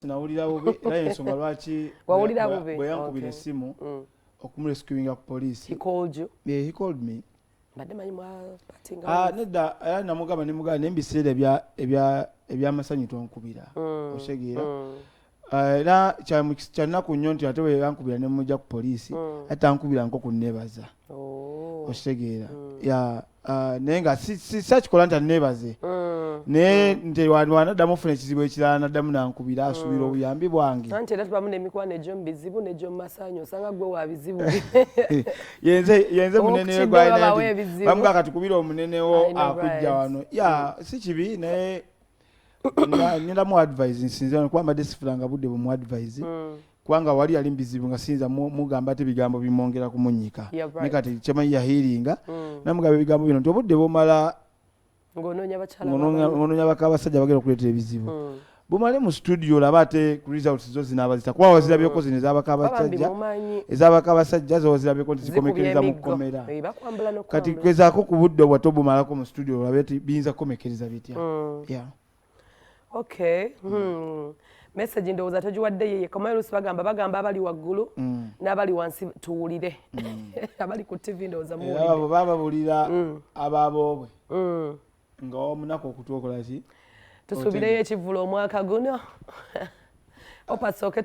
Nawulira bubi, era yensonga lwaki Wawulira bubi? bwe yankubira essimu okumurescuinga ku poliisi. He called you? Yeah, he called me. Mbadde manyi mwapatinga. Ah, nedda, era namugamba, nemugamba naye mubiseera ebyamasanyu tonkubira, otegeera? Ah, era kyannaku nnyo nti ate bwe yankubira nemujja ku poliisi, ate tankubira nko kunneebaza. Oh. Okitegeera? Ya, ah, naye nga sakikola nti anneebaze, naye nti wanaddamu ofuna ekizibu ekirala, naddamu nankubira, asuubira obuyambi bwange. Anti era tubamu n'emikwano egy'omu bizibu n'egy'omu masanyu, osanga gwe wa bizibu. Yenze munene we. Okukidde gwalina wabawo nti ebizibu. Bamuga kati kubira omunenewo I know, akujja wano. Ya, si kibi, naye ngenda mu advise nsinze kuba mbadde sifulanga budde bwemu advise, kubanga wali yali mubizibu nga siyinza mugamba ate ebigambo bimwongera kumunyika. Naye kati kyemanyi yahiringa, namugamba ebigambo bino nti obudde bumala ng'onoonya bakyala ng'onoonya baka abasajja bagenda okuleetera ebizibu, bumale mu studio, olaba ate ku results zo zinaaba zita, kuba wazirabyeko zino ezabaka Bambi abasajja, mumanyi. Ezabaka abasajja zo wazirabyeko nti Zikubya zikomekereza mu emiggo. kkomera. Eh, bakwambula Kati n'okwambula. gezaako ku budde obwo ate obumalako mu studio, olabe ti biyinza kukomekereza bitya. Yeah. Okay. Message ndowooza togiwadde yeye kamayo. Oluusi bagamba abali waggulu n'abali wansi tuwulire, abali ku TV ndowooza Era muwulire. abo baba babulira ababoobwe nga omunaku okutu okola ki? Tusuubireyo ekivvulu omwaka guno, opasooke.